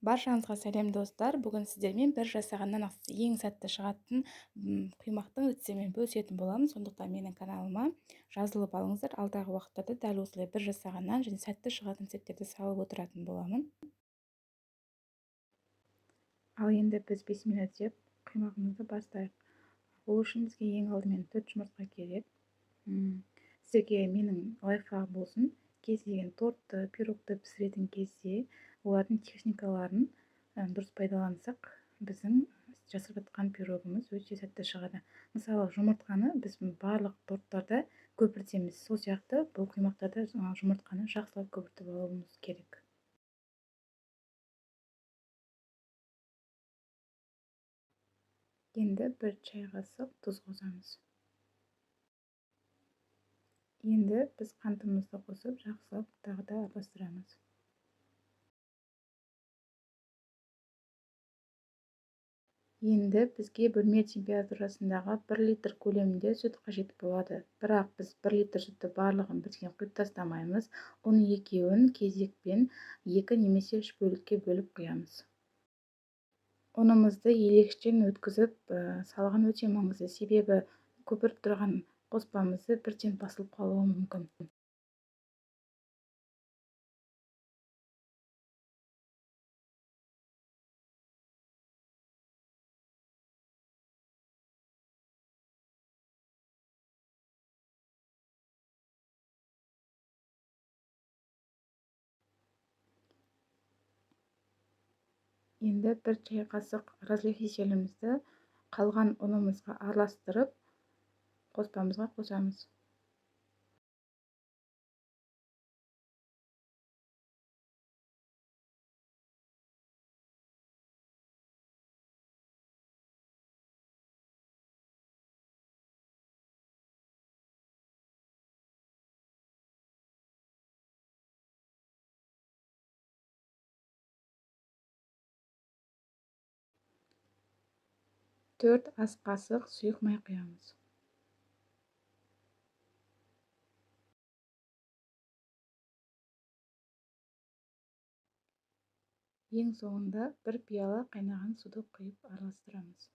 Баршаңызға сәлем, достар! Бүгін сіздермен бір жасағаннан ең сәтті шығатын құймақтың рецептімен бөлісетін боламын. Сондықтан менің каналыма жазылып алыңыздар. Алдағы уақыттарда дәл осылай бір жасағаннан және сәтті шығатын рецепттерді салып отыратын боламын. Ал енді біз бисмилла деп құймағымызды бастайық. Ол үшін бізге ең алдымен 4 жұмыртқа керек. Сіздерге менің лайфхагым болсын. Кез келген тортты, пирогты пісіретін кезде олардың техникаларын дұрыс пайдалансақ, біздің жасап жатқан пирогымыз өте сәтті шығады. Мысалы, жұмыртқаны біз барлық торттарда көпіртеміз. Сол сияқты бұл құймақтарда жұмыртқаны жақсылап көпіртіп алуымыз керек. Енді 1 шай қасық тұз қосамыз. Енді біз қантымызды қосып, жақсылап тағы да араластырамыз. Енді бізге бөлме температурасындағы 1 литр көлемінде сүт қажет болады. Бірақ біз 1 литр сүтті барлығын бірден құйып тастамаймыз. Оны екеуін кезекпен 2 немесе 3 бөлікке бөліп құямыз. Ұнымызды елегіштен өткізіп салған өте маңызды, себебі көпіріп тұрған қоспамызды бірден басылып қалуы мүмкін. Енді 1 шай қасық разрыхлителімізді қалған ұнымызға араластырып, қоспамызға қосамыз. 4 ас қасық сұйық май құямыз. Ең соңында 1 пиала қайнаған суды құйып араластырамыз.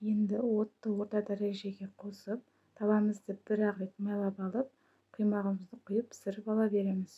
Енді отты орта дәрежеге қосып, табамызды бір-ақ рет майлап алып, құймағымызды құйып пісіріп ала береміз.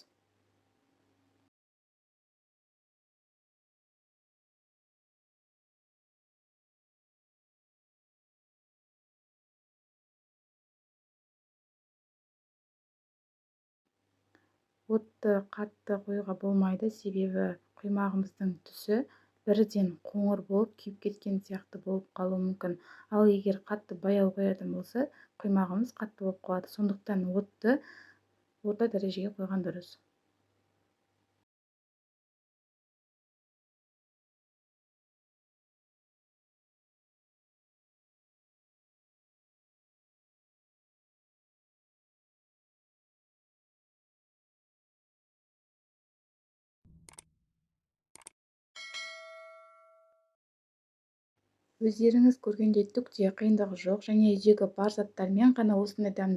Отты қатты қоюға болмайды, себебі құймағымыздың түсі бірден қоңыр болып күйіп кеткен сияқты болып қалуы мүмкін. Ал егер қатты баяу қоятын болса, құймағымыз қатты болып қалады. Сондықтан отты орта дәрежеге қойған дұрыс. Өздеріңіз көргендей түк те қиындығы жоқ және үйдегі бар заттармен ғана осындай дәмді